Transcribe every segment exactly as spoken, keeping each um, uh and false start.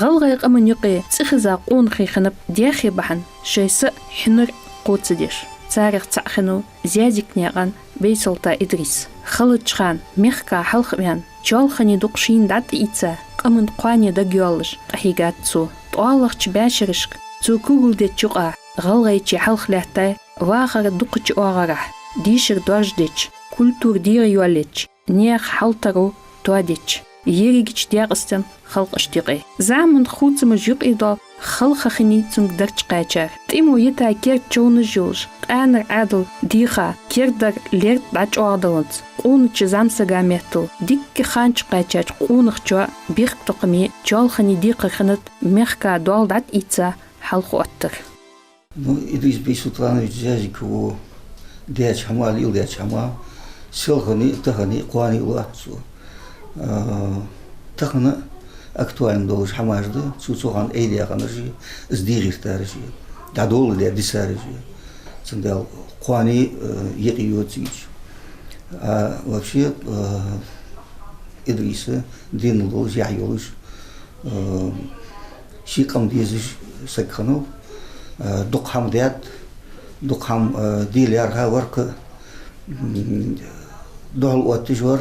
ГӀалгӀай къаман юкъе цӀихеза къонахий хиннаб даьхе бахьан шоай са а, хьинар а кхоачадеш. Царех цаӀ хиннав Зязикнаькъан Байсолта Идрис. Халача хана мехка хьалха а ваьнна, чоалхане дукха шийна дӀатӀаийца, къаман кхоане дагайоалаш къахьийгад цо. ТкъоалагӀча бӀаьшерашка цо кулгалдеча юкъа гӀалгӀайче хьалха лаьттай вахара дукхача оагӀорахьа, дешар доаржадеча, культура дегӀайоалаеча, наьха хьалтаро тоадеча, ерригача Даькъасден халкъашта юкъе. ЗӀамига хувцамаш юкъедоал халхахиннай цунга дарж кхаьчар. ТӀимо йита керда човнаш йолаш, къаьнара Ӏаьдал дийха, кердара лерт дӀачӀоагӀдаллалца, къонача зӀамсага меттел дикка ханча кхаьчача къонахчоа бехктокхаме чоалхане декхар хиннад мехка доал дӀатӀаийца хьалха оттар. Ну, Идрис Байсултанович Зязиков даьча хӀамах, леладаьча хӀамах селхане а, тахане а кхоане а лоац цо. А, тахан а актуальни долаш хӀамаш да, цо цу хана айдаь хӀамаш а, из дийгӀийтараш а, дӀадоладаь дисараш а. Цудухьа кхоане а, э, юкъе йода цига. А вообще, э, Идриса денал долаш, яхь йолаш, э, ший къам дезаш саг хиннав, э, дукха хӀама даьд, дукха хӀама, э, де лаьрхӀа вар-кх, м, духьал отташ вар,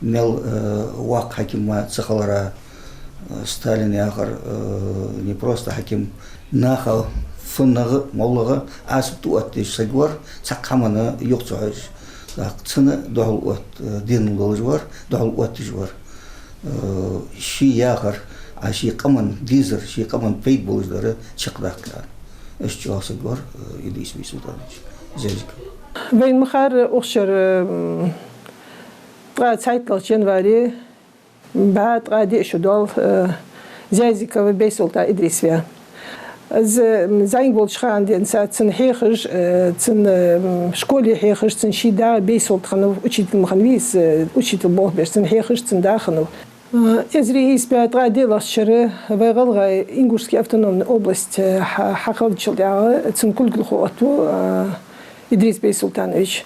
мел, э, воккха хьаким ма ца хилара, э, Сталин яхар, э, не просто хьаким, наха фуннагӀа, моллагӀа Ӏазап тӀаоттадеш саг вар, цхьаккха хӀаманна юха ца хьожаш. ТӀаккха цунна духьал отт-, э, денал долаш вар, духьал отташ вар. Э, ший яхар, а ший къаман дезар, ший къаман пайда болаш дар чакхдаккха. Иштта чӀоагӀа саг вар, э, Идрис Байсултанович Зязиков. Вайна ма харра, укх шера, м, ткъаь цхьайтталагӀча январе бӀаь ткъаь диъ шу доал, э, Зязиков Байсолта Идрис ваь. Из, м, зӀамига волча хана денз цун хьехараш, э, цун, э, м, школе хьехараш, цун ший да Байсолт хиннав, учитель ма хиннавий из, э, учитель болх беш, цун хьехараш цун да хиннав. Э, эзар ийс бӀаь ткъаь диълагӀча шера вай гӀалгӀай Ингушский автономный область, э, хьа-, хьахилчул тӀехьагӀа цун кулгалхо оттаву, э, Идрис Байсултанович.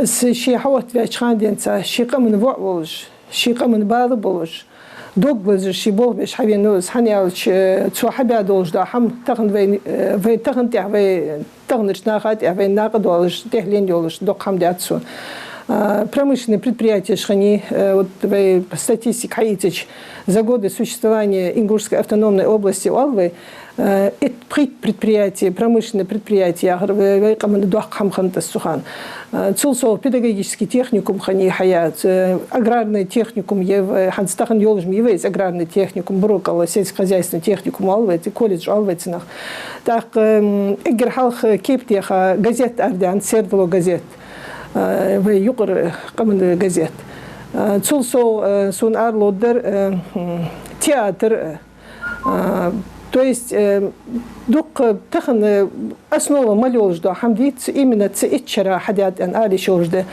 Из ше хьаоттаваьча хана денз ший къаман воӀ волаш, ший къаман бала болаш, дог лазаш ший болх беш хьавенав из, хӀана аьлча, э, цо хьабаь долаш дола хӀама тахан вай, э, вай тахан тӀехьа вай таханарча наха тӀехьа вай накъадоалаш, тӀехьленна йолаш дукха хӀама даьд цо. А, промышленный предприятеш хиннай, э, вот вай статистика хьаийцача, за годы существования Ингушской автономной области оал вай, э, итт-пхийтта предприятие, промышленное предприятие яхар вай, вай къаман доккха хӀама хиннад из цу хана. Э, цул совгӀа педагогический техникум хиннай хьаяь, э, аграрный техникум я вай, хӀанз тахан йолаш ма я вай из аграрный техникум, Бурокала сельскохозяйственный техникум оал вай, цу колледж оал вай цунах. ТӀаккха, м, эггара хьалха кепа теха газет арадаьннад, «Сердало» газет, э, вай юкъара къаман газет. Э, цул совгӀа, э, сона ара лоадаьр, э, м, театр, э, А, то есть, э, дукха тахан, э, основа мел йолаш дола хӀама дийцад цо, именно цу итт шера хьадаьд аьнна ала йиш йолаш да.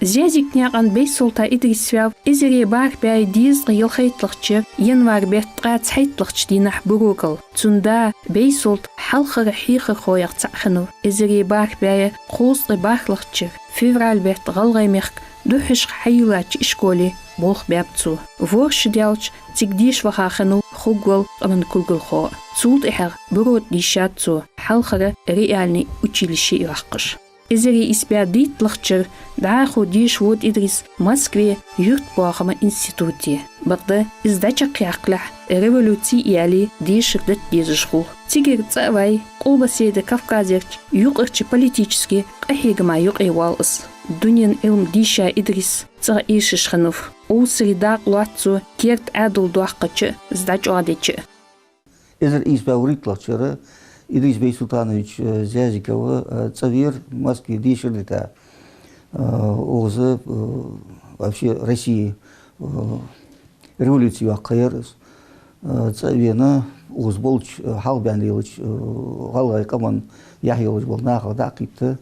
Зязикнаькъан Байсолта Идрис ваьв эзар бархӀ бӀаь дезткъеи ялхайтталагӀча шера январь бетта ткъаь цхьайтталагӀча дийнахьа Бурокала. Цун да Байсолт хьалхара хьехархоех цаӀ хиннав. Эзар бархӀ бӀаь кхузткъеи бархӀлагӀча шера февраль бетта ГӀалгӀай мехка духхьашха хьайийллача ишколе болх баьб цо. ВорхӀ шу даьлча цига деша ваха хиннав хургвола къаман кулгалхо. Цул тӀехьагӀа буро тӀа дийшад цо, хьалхара реальни училище йоаккхаш. Эзар ийс бӀаь дейтталагӀча шера дӀахо деша вода Идрис Москве юртбоахама институте. Бакъда из дӀачакхъяккхалехь, революци а яле, дешар дита дезаш хул. Цигара цӀа а ваьй, Къулбаседа Кавказерча юкъарча политически къахьегама юкъе воал из. Дунен Ӏилма дийша Идрис цӀагӀа эшаш хиннав. Овсаре дакъа лоац цо керда Ӏаьдал доаккхача а, из дӀачӀоагӀдеча а. Эзар ийс бӀаь вурийтталагӀча шера Идрис Байсултанович, э, Зязиков, э, цӀавера Москве дешар дита. Э, укхаза, э, вообще России, э, революци йоаккхаяр из. Э, цӀавена, укхаза болча, э, хьалха баьнна лелача, э, гӀалгӀай къаман яхь йолаш бола нахах дӀа а кхийтта,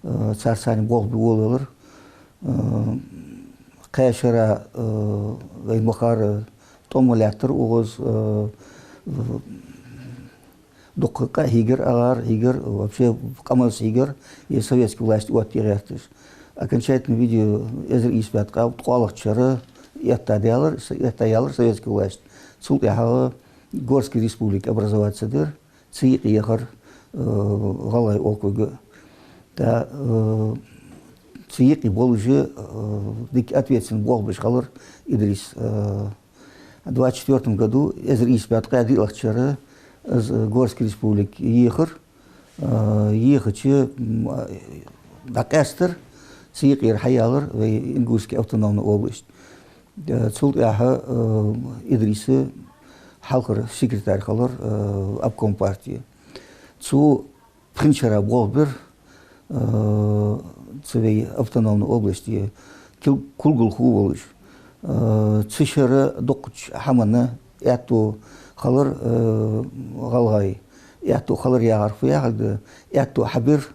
э, царца цхьана болх бе волавелар. Э, кхаь шера, э, вайна ма харра, тӀом а лаьттар укхаза, э, дукха къа а хьийгар, агӀар а хьийгар, вообще къаманца хьийгар, е советски власть оттае гӀерташ. Окончательно видео эзар ийс бӀаь ткъаь ткъоалагӀча шера этта даьлар, с-, этта яьлар советски власть. Цул тӀехьагӀа Горский республика образоваться дир, цу юкъе яхар, э, ГӀалгӀай округа. ТӀаккха, э, цу юкъе болаш, э, дика ответственни болх беш хилар Идрис. Э, двадцать четвёртом году, эзар ийс бӀаь ткъаь диълагӀча шера, из Горский республика ехар, э, ехача, м, э, дӀакъаьстар, цу юкъера хьаяьлар вай Ингушский автономный область. Э, цул тӀехьагӀа, э, Идриса хьалхара секретарь хилар, э, обком партии. Цо пхенчара болх бир, э, цу вай автономный областе кул-, кулгалхо волаш. Э, цу шера дукхача хӀамана аьттув хилар, э, гӀалгӀай аьттув хилар яхар фу яхилга да, аьттув хьабир,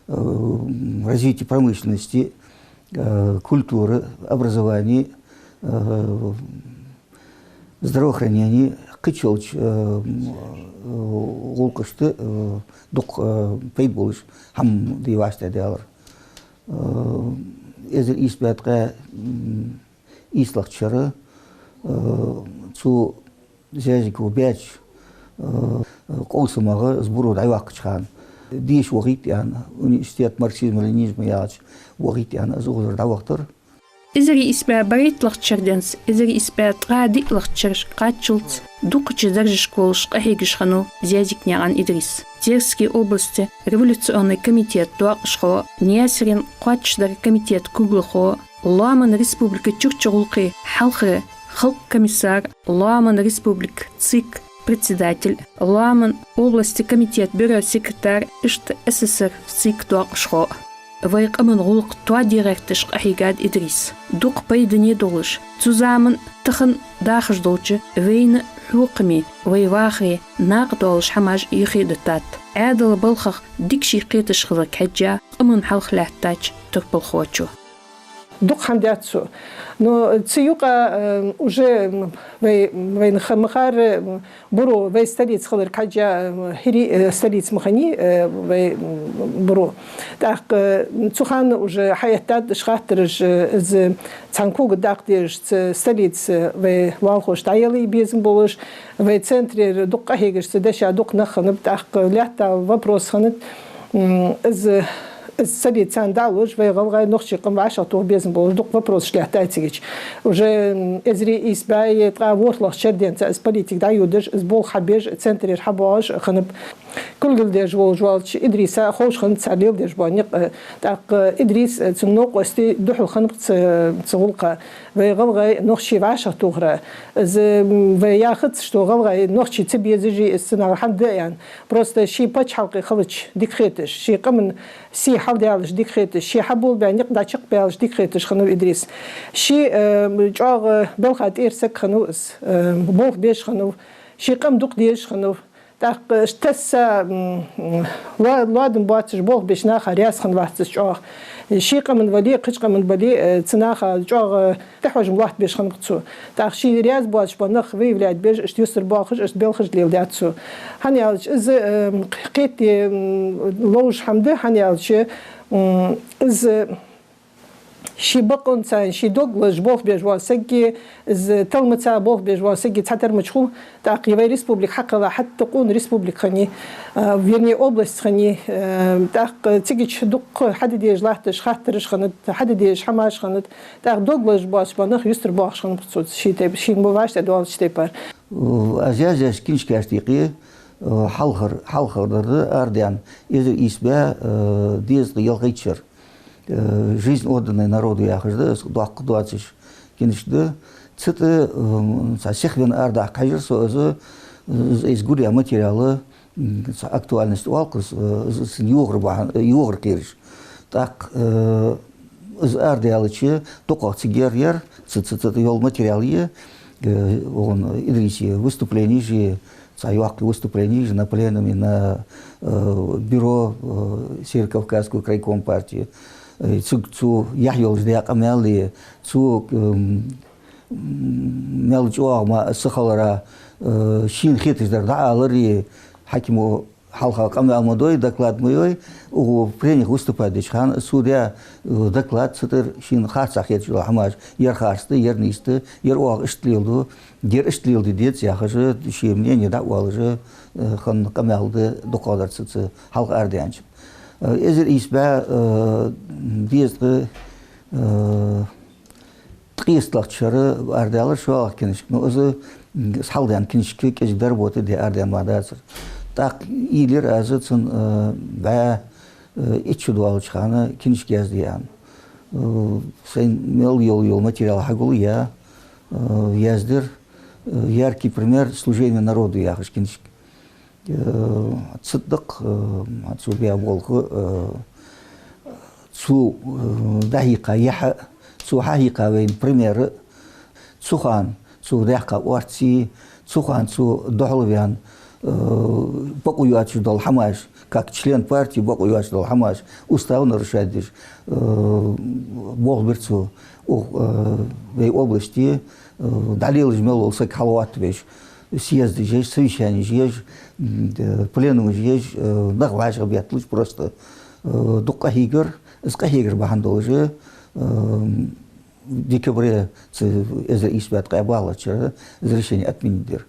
э, развитие промышленности, э, культуры, образования, э, здравоохранения, кхыча йолча, э, м, э, гӀулакхашта, э, дукха, э, пайда болаш хӀама дий вӀаштӀехьадаьлар. Э, эзар ийс бӀаь ткъаь, м, ийслагӀча шера, э, цу Зязиков баьча, э, къовсамагӀа из буро дӀайоаккхача хана. Деша вахийта аьнна, университет марксизма-ленинизма яхача вахийта аьнна, из укхазара дӀавахийтар. Эзар ийс бӀаь берхӀитталагӀча шера денз эзар ийс бӀаь ткъаь диълагӀча шера кхаччалца дукхача даржашка волаш къахьегаш хиннав Зязикнаькъан Идрис. Терский области революционни комитета доакъашхо, Наьсарен кхоачашдара комитета кулгалхо, лоаман республика чурча гӀулакхий хьалхара халкъа комиссар, лоаман республика ЦИК председатель, лоаман области комитета бюро секретарь, иштта СССР ЦИК доакъашхо. Вай къаман гӀулакх тоаде гӀерташ къахьийгад Идрис. Дукха пайдане долаш, цу заман тахан дахаш долча вайна хьокхаме, вай вахаре накъадоалаш хӀамаш юхедитад. Ӏаьдала балхах дика ше кхеташ хиларга хьежжа, къаман хьалха лаьттача турпалхочо. Дукха хӀама даьд цо. Но цу юкъа, э, уже, м, вай, вайна ха-, ма харра, м, буро вай столица хиларга хьежжа, м, хӀирий, э, столица ма хиннай, э, вай, м, буро. ТӀаккха, э, цу хана уже хьаэттад уж хаттараш, э, из цхьан когадаьккха дезаш, цу столица вай лоалахошта дӀаелла безам болаш, вай центрера дукха къахьегаш, цу деша дукха нах хиннаб, тӀаккха лаьттав вопрос хиннад, м, из, из столица царна дӀалуш, вай гӀалгӀай, нохчий къам вӀашагӀтоха безам болаш дукха вопросаш лаьттад цигача. Уже, м, эзар ийс бӀаь ткъаь ворхӀлагӀча шера денз из политика дӀайодаш, из болх хьабеш, центрера хьабоагӀаш хиннаб. Кулгалдеш волаш волча Идриса ховш хиннад цар леладеш бола никъ, э, тӀаккха Идрис, э, цун новкъостий духьал хиннаб цу, цу гӀулакха. Вай гӀалгӀай, нохчий вӀашагӀтохара. Из, м, вай яхац, что гӀалгӀай, нохчий ца безаш я из, цунах хӀама да аьнна. Просто ший паччахьалкхе хилча дика хеташ, ший къаман сий хьалдаьлча дика хеташ, ше хьаболабаь никъ дӀачакхбаьлча дика хеташ хиннав Идрис. Ше, э, чӀоагӀа балха тӀера саг хиннав из, э, болх беш хиннав, ший къам дукха дезаш хиннав. ТӀаккха тесса, м, ла-, ладам боацаш болх беча наха раьза хиннавац из чӀоагӀа. Ший къаман вале, кхыча къаман бале, э, цу наха чӀоагӀа тӀахьожам лоаттабеш хиннаб цо. ТӀаккха ше раьза боацаш бола нах выявлять беш, иштта юстарбоалхаш, иштта белхаш леладаьд цо. ХӀана аьлча из, э, кхетаде, м, ловш хӀама да, хӀана аьлча, м, из ший бакъонца, ший дог лазаш болх беш вола саг, из талмаца болх беш вола саг цхьатарра ма хул, тӀаккха вай республика хьакхелла хӀаьта къона республика хиннай, а, вернее, область хиннай, а, тӀаккха цигача дукха хьадеш латташ хаттараш хиннад, хьадеш хӀамаш хиннад, тӀаккха дог лазаш боацаш бола нах юстарбоалхаш хиннаб цо, ший тайп-, шийна ма вӀаштӀехьадоалача тайпара. Э, аз яздаьча книжкашта юкъе, э, хьалхар-, хьалхардар да арадаьнна, эзар ийс бӀаь, э, дезткъа ялхайтта шера. Э, «Жизнь, отданная народу» яхаш да, из доккха доацаш книжка да. Цу тӀа, э, цхьа сихвенна арадаккха хьежар со из, из, из гуръяь материал, м, цхьа актуальность оал-кх из, э, из, из йохар бахьан, йохар кхераш. ТӀаккха, э, из арадаьлча, дукхагӀа цига яр, яр, цу, цу, цу тӀа йола материал я, э, вон Идриса выступленеш я, цхьа йоккха выступленеш я на пленуме, на, э, бюро, э, Северо-Кавказского крайкома партии. Э, цу, цу яхь йолаш даькъа мел я, цу, эм, мел чӀоагӀа ма са хилара, э, шийна хеташ дар дӀаалар я, хьакимо Хьалха къамаьл ма дой, доклад ма йой, укхо прених выступать деча хана, цо даь, э, доклад, цу тӀара шийна харцахьа хеташ дола хӀамаш, ер харц да, ер нийса да, ер оаха иштта леладу, ер иштта леладе деза яхаш, ший мнение дӀа а оалаш, э, хинна къамаьл да дукхагӀдарца цу хьалха арадаьннача. Э, эзар ийс бӀаь, э, дезткъа, э, ткъестлагӀча шера арадаьлар шоллагӀа книжка. Ну, из, м, хьалдаьнна книжка кӀезига дарбота де арадаьнна ма дацар. ТӀаккха уйла йир аз цун, э, бӀаь, э, итт шу доалача хана книжка язде аьнна. Э, сайна мел йола, йола материал хьагулъяь, э, яздир, э, «Яркий пример служения народу» яхаш книжка. Э, цу тӀа, э, цо баь болх, э, цо, э, дӀахьийха яхь, цо хьахьийха вайна пример, цу хана цо даьккха орци, цу хана цо духьалваьнна, э, бокъо йоацаш дола хӀамаш, как член партии бокъо йоацаш дола хӀамаш, устав нарушать деш, э, болх бир цо. Укх, э, вай областе, э, дӀалелаш мел вола саг хьалгӀоттавеш, съездаш еш, совещанеш еш, м, э, пленумаш еш, э, нах вӀашагӀбетталуш просто, э, дукха къахьийгар, из къахьегар бахьан долаш, э, декабре цу эзар ийс бӀаь ткъаь балхалча шера из решени отменить дир.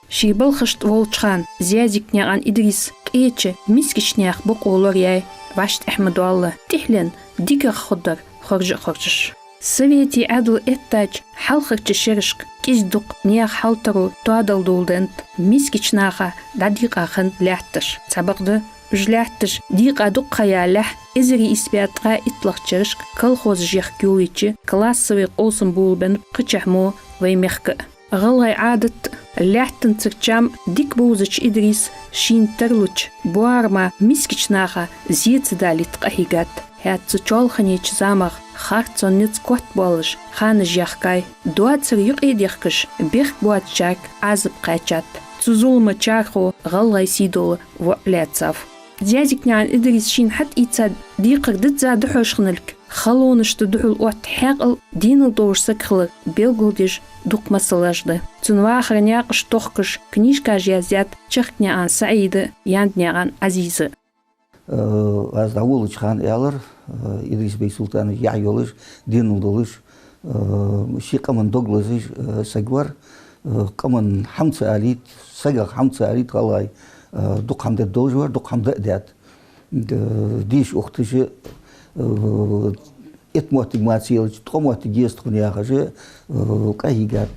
Ший балхашта волча хана Зязикнаькъан Идрис къеча мискача наьха бокъо лораяьй, вӀаштӀехьа ма доалла, тӀехьленна дикагӀа хургдар хоржа а хоржаш. Советий Ӏаьдал эттача хьалхарча шерашка кӀезига-дукха наьха хьалтаро тоадала доладеннад мискача наха дӀадийкъа хинна лаьтташ. Цхьабакъда уж лаьтташ дийкъа дукха ха ялалехь, эзар ийс бӀаь ткъаь иттлагӀча шерашка колхозаш яхка йолайича, классови къовсам болабеннаб кхычахьа мо вай мехка а. ГӀалгӀай Ӏадат, лаьттанцара чам дика бовзача Идриса шийна тарлуча боарама мискача наха зе ца далийта къахьийгад. ХӀаьта цу чоалханеча замах харцон низ котбоалаш ханаш яьхкай, доацар юкъе а дехкаш, бехк боацачарга Ӏазап кхаьчад. Цу зулама чархо гӀалгӀай сий дола воӀ лаьцав. Зязикнаькъан Идриса шийна хьатӀаийца декхар дизза духьош хинналга, халонашта духьал отта хьаькъал, денал долаш саг хилар белгалдеш дукха масалаш да. Цун вахара наькъаш тохкаш книжкаш яздаьд Чахкнаькъан СаӀида, Янднаькъан Ӏазиза. Э, аз дӀаволалуча хана аьлар, э, Идрис Байсултанович яхь йолаш, денал долаш, э, ший къаман дог лазаш, э, саг вар, э, къаман хӀама ца алийта, сагах хӀама ца алийта гӀалгӀай, э, дукха хӀама дергдолаш вар, дукха хӀама да а даьд. Д-, дийша ухташ, э, итт моттиг ма ца елча, ткъо моттиг еза тхона яхаш, э, къахьийгад.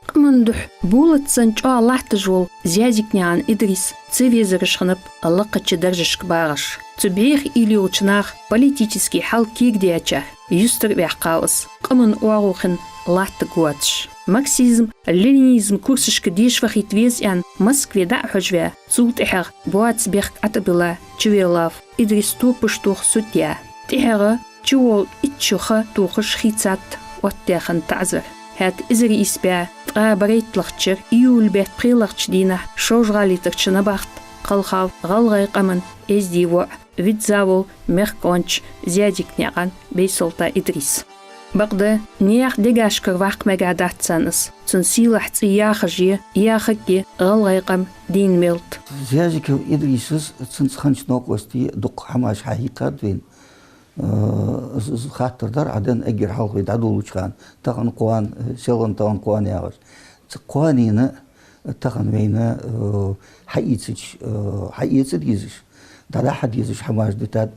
Къаман духьа болат санна чӀоагӀа латташ вола Зязикнаькъан Идрис ца везараш хиннаб лакхача даржашка багӀаш. Цу бӀеха уйла йолча наха политически хьал кегадаьча юстара ваьккхав из, къаман оагӀув хинна латтаргвоацаш. Марксизм, ленинизм курсашка деша вахийта веза аьнна, Москве дӀа а хьожаваь, цул тӀехьагӀа боаца бехк ӀотӀабилла чувеллав Идрис, топаш тоха суд яь. ТӀехьагӀа чувола итт шу ха тохаш хийцад оттадаь хинна таӀазар. ХӀаьта эзар ийс бӀаь ткъаь барайтталагӀча шера июль бетта пхелагӀча дийнахьа Шовжа-ГӀалий тӀарча набахта кхелхав гӀалгӀай къаман эздий воӀ, визза вола мехкахонча Зязикнаькъан Байсулта Идрис. Бакъда, наьха дегашкара ваккха мегаргдац царна из, цун сийлахьа цӀи яхаш я, яхаргья гӀалгӀай къам дийна мел да. Зязиков Идрисас, цунца хиннача новкъостий дукха хӀамаш хьахьийхад вайна. Э, с-, с-, хаттар дар Ӏа денна эггара хьалха вай дӀадолалуча хана, тахан кхоана, э, селхан тахан кхоана яхаш. Цу кхоанена тахан вайна, э, хьаийцача, э, хьаэца дезаш, дӀадахьа дезаш хӀамаш дитад,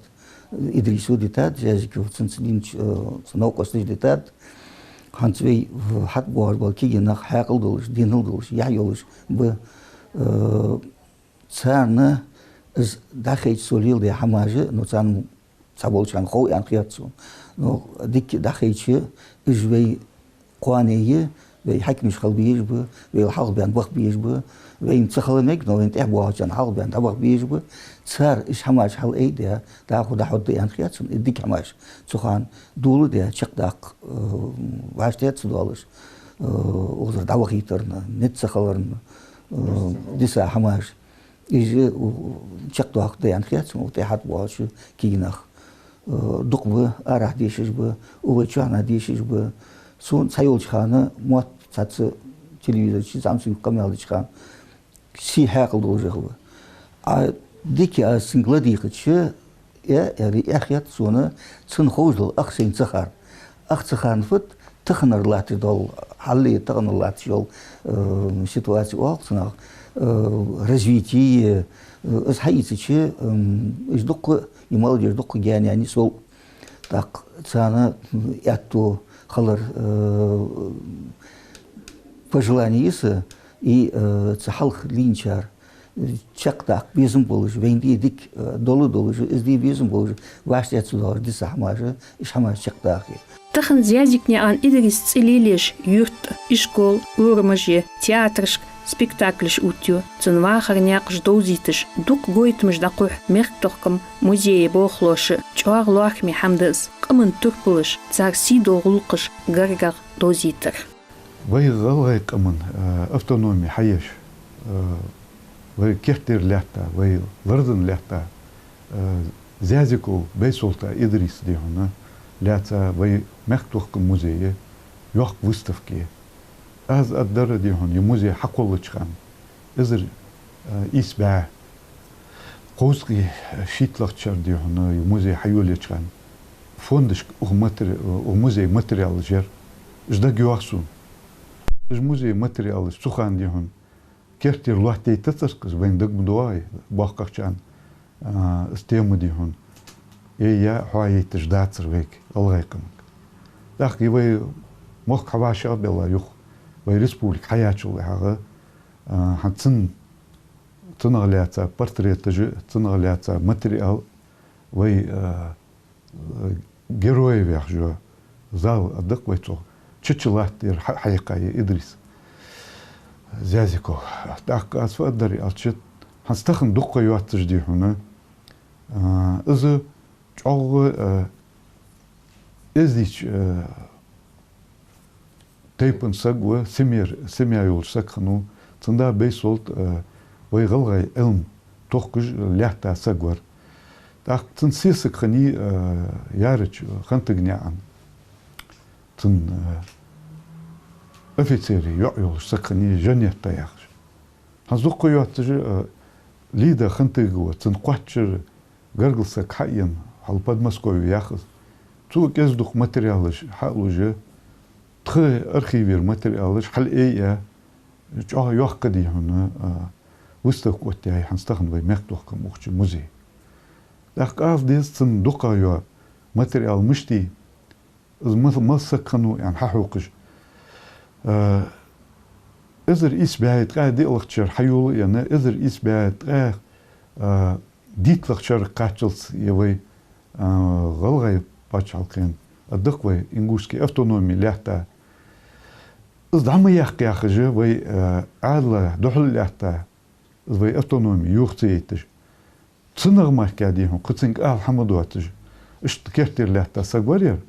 Идрисо дитад, Зязиковца цунца динча, э, цу новкъосташа дитад. ХӀанз вай, э, хьатӀабоагӀаш бола кегий нах хьаькъал долаш, денал долаш, яхь йолаш ба, э, царна из дӀахайча цо леладаь хӀамаш, ну, царна цхьаболчарна хов аьнна хет сона. Но дикка дӀахайча, уж вай кхоане я, вай хьакимаш хила безаш ба, вайл хьалха баьнна баха безаш ба, вайна ца хила мег, но вайна тӀехьа боагӀачарна хьалха баьнна дӀабаха безаш ба. Цар уж хӀамаш хьалаайдаь, дӀахо дӀахьоргда аьнна хет сона, из дика хӀамаш цу хана доладаь, чакхдаккха, э, вӀаштӀехьа ца доалаш, э, укхазара дӀавахийтарна, низ ца хиларна, э, диса хӀамаш. Уж, у, чакхдоаккхаргда аьнна хет сона, укх тӀа хьатӀабоагӀача кегий нах. Э, дукха ба, арахьа дешаш ба, укх вай чухьнахьа дешаш ба. Сона цхьайолча хана, мотт цхьацца телевизора чу зӀамсага къамаьл деча хана, сий хьаькъал долаш хиннав. Ӏа Дика аз цунга ладийгӀача, э, яри эхь ят сона, цунна ховш дола ах сайна ца хар. Ах ца харна фуд, таханара латташ дола хьал, таханара латташ йола, э, ситуаци оал-кх цунах, э, развитие, э, из хьаийцача, м, уж дукха, из молодёжь дукха гаьна яьннай сол. ТӀаккха царна аьттув хилар, э, пожелание я са, и, э, цу хьалха лийнначар чакхдаккха безам болаш, вайна де дика, э, дола долаш, из де безам болаш, вӀаштӀехьа ца доагӀаш диса хӀамаш, уж хӀамаш чакхдаха. Тахан Зязикнаькъан Идриса цӀи лелаеш юрт, ишкол, урамаш я, театрашка спектаклаш оттаю, цун вахара наькъаш довзийташ, дукха гойтамаш дӀакхухь мехкдохкама музея болхлоша. ЧӀоагӀа лоархӀаме хӀама да из, къаман турпалаш, цар сийдола гӀулакхаш гаргагӀа довзийтар. Вай гӀалгӀай къаман, э, автономи хьаеш, э, вай керттера лаьтта, вай ларзан лаьтта, э, Зязиков Байсолта Идриса, дий хьона, лаьца вай мехкдохкама музее йоккха выставка я. Аз аргдар, дий хьона, ер музей хьакхоллача хана, эзар, э, ийс бӀаь кховзткъеи шийтталагӀча шера, дий хьона, ер музей хьайолаеча хана, фондашка укх матери-, укх музея материалаш яр. Уж дагайоагӀа сона. Уж музея материалаш цу хана, дий хьона, керттера лоаттайта царкхаш, вайна дага ма доагӀий, боккхагӀчарна, а, из тема, дий хьона, яй-яй хьоаяйташ дацар вайга, гӀалгӀай къаманга. ТӀаккха вай мохк хьавӀашагӀбелла юха, вай республика хьаяьчул тӀехьагӀа, а, хӀанз цун, цунах лаьца портреташ а, цунах лаьца материал, вай, а, героев яхаш йола зал а да-кх вай цох. Чу-чу латтар хьа-, хьаькхай Идрис Зязиков. ТӀаккха аз фу аргдар аьлча, хӀанз тахан дукха ха йоаццаш, дий хьона, а, из чӀоагӀа, а, эздийча, а, тайпан саг ва, семьяр-, семья йолаш саг хиннав. Цун да Байсолт, э, вай гӀалгӀай Ӏилма тохкаш лаьтта саг вар. ТӀаккха цун сесаг хиннай, э, яьрача Хантагнаькъан. Цун, э, офицера йоӀ йолаш саг хиннай, Жанетта яхаш. ХӀанз дукха ха йоаццаш, э, Лида Хантагова, цун кхоачара гаргара саг хьаена, хьал Подмосковье яхаш. Цо кӀезиг-дукха материалаш хьалуш, тха архивера материалаш хьалъайъяь, чӀоагӀа йоккха, дий хьона, а, выставка оттаяьй хӀанз тахан вай мехкдохкама укх чу музее. ТӀаккха аз деза цун дукха ха йола материал мишта я, из ма-, мала саг хиннав аьнна хьахьокхаш. А, эзар ийс бӀаь ткъаь диълагӀча шера хьайолаяь, эзар ийс бӀаь ткъаь, а, дийтталагӀча шера кхаччалца я вай, а, гӀалгӀай паччахьалкхен, а, да-кх вай ингушски автономи лаьтта. Из дӀа ма яккха яхаш, вай, а, Ӏаьдала духьал лаьтта, из вай автономи юха ца яйташ. Цунах мара, дий хьона, кхы цунга ала хӀама доацаш, иштта керттера лаьтта саг вар ер.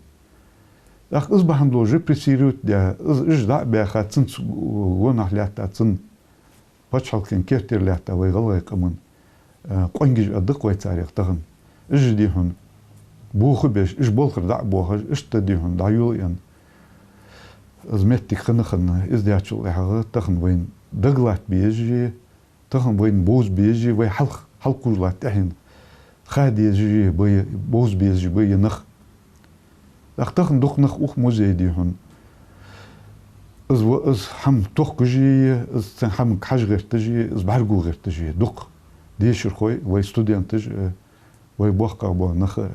ТӀаккха из бахьан долаш репрессировать даь, из, уж дӀа а баьха, цунца гонахьа лаьтта, цун паччахьалкхен керттера лаьтта вай гӀалгӀай къаман, а, къонгаш а да-кх вай царех тахан. Уж, дий хьона, бохабеш, уж балхара дӀа а бохаш, иштта, дий хьона, дӀайолаяь. Из моттиг хинна-хинна, из даьчул тӀехьагӀа тахан вайна дагалатта безаш я, тахан вайна бовза безаш я, вай хьалха, хьалкхувш латта тӀехьенна ха дезаш я, бай-, бовза безаш ба ер нах. ТӀаккха тахан дукха нах укх музее, дий хьона, из ва-, из хӀама тохкаш а я, из цхьан хӀаманга хьажа гӀерташ а я, из бӀаргаго гӀерташ а я. Дукха дешархой, вай студенташ а, вай боккхагӀа бола нах а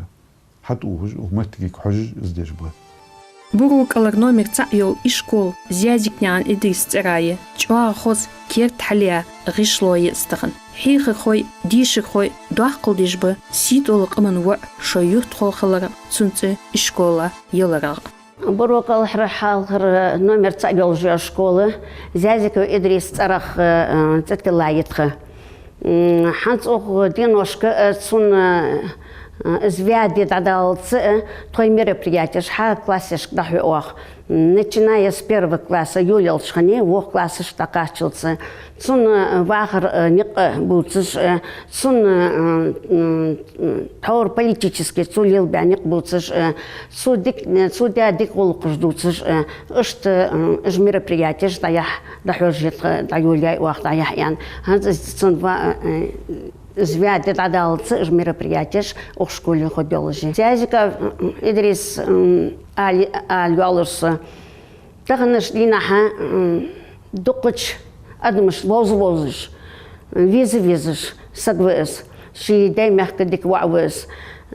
хьатӀаухаш, укх моттигага хьожаш из деш ба. Буро кӀалара номер цаӀ йола ишкол Зязикнаькъан Идриса цӀерах я, чӀоагӀа хоза керда хьалъяь гӀишло я из тахан. Хьехархой, дешархой доаккхал деш ба сийдола къаман воӀ шоай юртахо хиларах, цун цӀи ишкола яларах. Буро кӀалхара хьалхара номер цаӀ йолаш йола школа Зязиков Идриса цӀерах, э, цӀи тилла я тха. М, хӀанз укх деношка, э, цун, э, из ваь ди дӀадаллалца, э, тхоай мероприятеш хьа классашка дӀахьу оаха. М, начиная с первого класса, июль ялча хана, вокх классашка дӀакхаччалца. Цун, э, вахара, э, никъ бувцаш, э, цун, э, м, м, тхьовра политически цо лелабаь никъ бувцаш, э, цо дик-, э, цо даь дика гӀулакхаш дувцаш, э, иштта, э, уж мероприятеш дӀаяхь, дӀахьош я тха, дӀайолаяьй оаха, дӀаяхь аьнна. ХӀанз из цун ва-, э, Из ваьде дӀадаллалца уж мероприятеш укх школе хургдолаш я. Зязиков Идрис, м, ала, ала йоаллаш са. Таханарча дийнахьа, м, дукхача адамашта вовза-вовзаш, веза-везаш саг ва из. Ший даьй мехка дика воӀ ва из.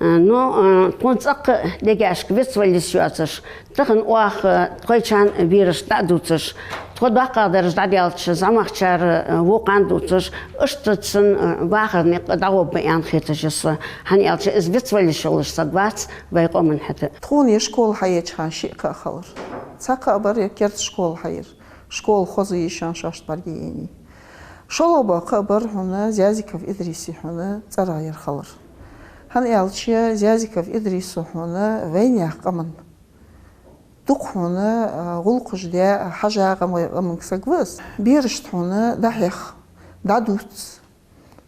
Э, ну, э, тхона цӀаккха дегашка вицвала йиш йоацаш, тахан оаха тхоай чан бераш дӀа а дувцаш, тхо доккхагӀдараш дӀадаьлча, зӀамагӀчар, э, вокхарна дувцаш, иштта цун, э, вахара никъ дӀагӀоргба аьнна хеташ я са, хӀана аьлча из вицвала йиш йолаш саг вац вай къаман хьета. Тхона ер школа хьаеча хана ши кхаъ хилар. Цхьа кхаъ бар ер керда школа хьаер. Школа хоза йиш йолаш шоашта бӀаргаяйнай. ШоллагӀа бола кхаъ бар хьона Зязиков Идриса хьона цӀерагӀъяр хилар. ХӀана аьлча Зязиков Идриса хьона вайнаьха къаман дукха хьона, а, гӀулакхаш даь, хьажа гӀамгӀа къаман саг ва из. Берашта хьона дӀахьех, дӀадувц.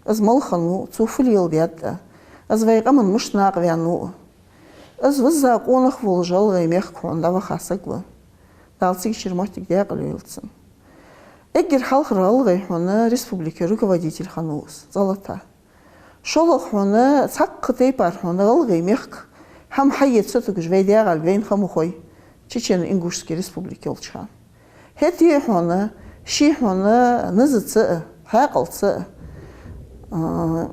Из мала хиннав, цо фу леладаьд а, из вай къаман мишта накъаваьннав а. Из визза къонах волаш гӀалгӀай мехка хьона дӀаваха саг ва. Дала цига чура моттиг даькъала йойла цун. Эггара хьалхара гӀалгӀай хьона республике руководитель хиннав из, цӀалата. ШоллагӀа хьона цхьаккха тайпара хьона гӀалгӀай мехка хӀама хьае ца тугаш вай даьгӀалга вайна ха ма хой, Чечено-Ингушский республика йолча хана. ХӀаьта а хьона, ший хьона низаца а, хьаькъалца а, а,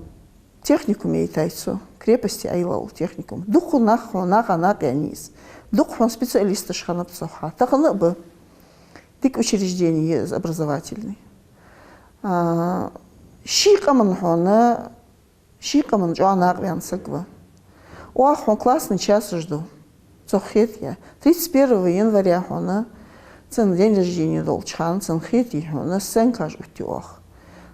техникуме йитай цо, крепосте Ӏайла йола техникум. Дукха нах хьона наха накъаяьннай из. Дукха хьона специалисташ хиннаб цох хьа. Тахан а ба дика учреждени я из образовательный. А, ший къаман хьона, ший къаман чӀоагӀа накъаваьнна саг ва. Оаха хьона классни часаш ду. Цох хетий? Тридцать первого января хьона цун день рождения долча хана цунна хетий хьона, сценкаш оттаю оаха.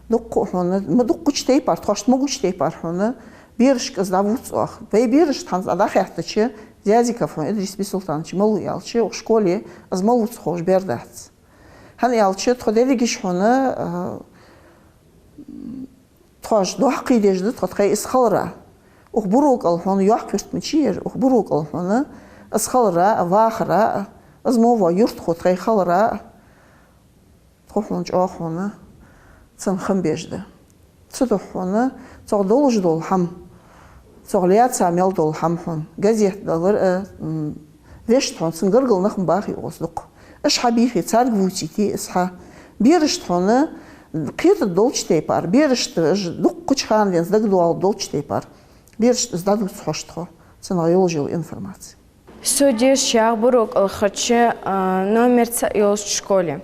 Дукха хьона, ма дукхача тайпара, тхоашта могача тайпара хьона берашка из дӀавувц оаха. Вай берашта хӀанз дӀахаьттача, Зязиков хьона Идрис Бийсултанович малув аьлча, укх школе из малув ца ховш бер дац. ХӀана аьлча тхо дерригаш хьона, а, тхоаш дохкийдеш да тхо тхоай из хилара. Укх буро кӀал хьона йоккха юрт ма йий ер, укх буро кӀал хьона из хилара а, вахара а, из мо вола юртахо тхоай хилара а, тхо хьона чӀоагӀа хьона цунна хам беш да. Цудухьа хьона цох долаш дола хӀама, цох лаьца мел дола хӀама хьона, газет далар а, м, вешта хьона цун гаргара нах ма бахий укхаза дукха. Уж хьабийхе, царга вувцийте из хьа. Берашта хьона кхетаргдолча тайпара, берашта уж дуккхача хана денз дагадоагӀаргдолча тайпара, берашта из дӀадувц хьожа тхо, цунах йолаш йола информаци. Со дешаш ях буро кӀалхарча, а, номер цаӀ йолча школе.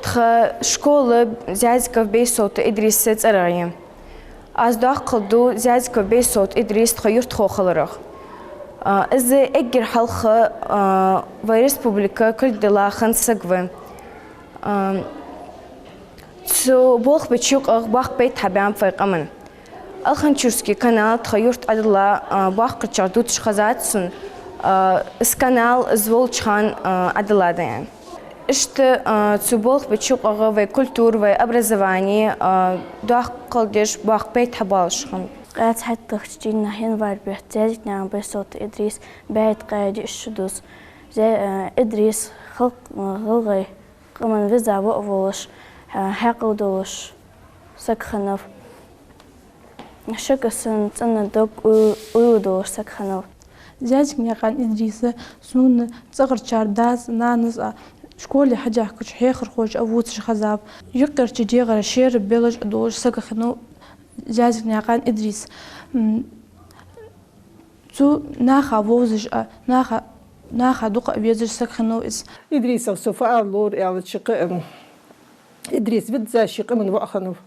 Тха школа Зязиков Бейсовта Идриса цӀерагӀа я. Аз доаккхал ду Зязиков Бейсовт Идрис тха юртахо хиларах. А, из эггара хьалха, а, вай республика кулг дилла хинна саг ва. А, цо болх беча юкъах боккха пайда хьабаьннаб вай къаман. Алханчурский канал тха юрта Ӏодилла, а, боккхачар дувцаш хезад сона, а, из канал из волча хана, а, Ӏодилла да аьнна. Иштта, а, цо болх беча юкъагӀа вай культура, вай образовани, а, доаккхал деш боккха пайда хьабоалаш хиннаб. Ткъаь цхьайтталагӀча дийнахьа, январь бетта, Зязикнаькъан Бейсовта Идрис бӀаьи ткъаь диъ шу дувц. Зе-, а, Идрис халкъ, а, гӀалгӀай къаман веза воӀ волаш, а, хьаькъал долаш саг хиннав. Шака санна цӀена дог, уй-, уйла долаш саг хиннав. Зязикнаькъан Идриса сона цӀагӀарчар дас, нанас а, школе хьадаьхкача хьехархоша а вувцаш хезав. Юкъерча дегӀара шера белаш а долаш саг хиннав Зязикнаькъан Идрис. М, цо наха вовзаш а, наха, наха дукха а везаш саг хиннав из. Идрисах со фу ала ловра аьлча, кхы, м, Идрис визза ший къаман воӀ хиннав.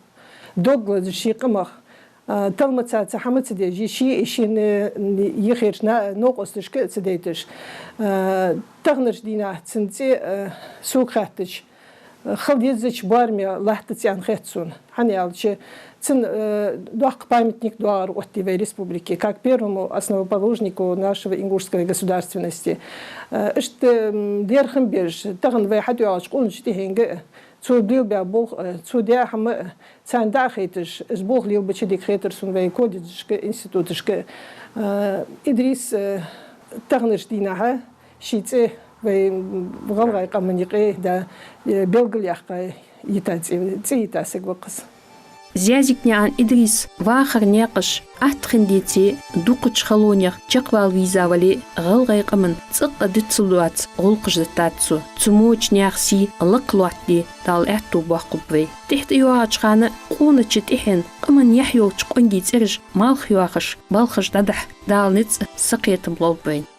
Дог лазаш ший къамах, а, талмаца ца хӀама ца деш, ший а, шийна, м, йихерча на-, новкъосташка а ца дайташ. А, таханарча дийнахьа цун цӀи, а, сога хаьттача, хила дезача боараме латтац аьнна хет сона. ХӀана аьлча, цун, э, доккха памятник доагӀар оттадий вай республике, как первому основоположнику нашего ингушской государственности. Э, иштта, м, дерхам беш, тахан вай хьатӀайоагӀача къонача тӀехьенга а, цо лелабаь болх, э, цо даь хӀама а, царна дӀа а хайташ, из болх лелабича дика хетар сона вай колледжашка, институташка. Э, Идрис, э, таханарча дийнахьа ший цӀи вай гӀалгӀай къаман юкъе да, э, белгалъяьккха йита цӀи, цӀи йита саг ва-кх из. Зязикнаькъан Идрис вахара наькъаш атта хинна деце, дукхача халонех чакхвала вийза вале а, гӀалгӀай къаман цӀаккха дицлуш доаца гӀулакхаш деттад цо. Цу моча наьха сий лакха лоаттаде Дала аьттув боаккхалба вай. ТӀехьа тӀайоагӀача хана къонача тӀехьен къаман яхь йолча къонгий цӀераш малх йоахаш, балхаш дӀадахьа Дала ницкъ, сакхетам лолба вайна.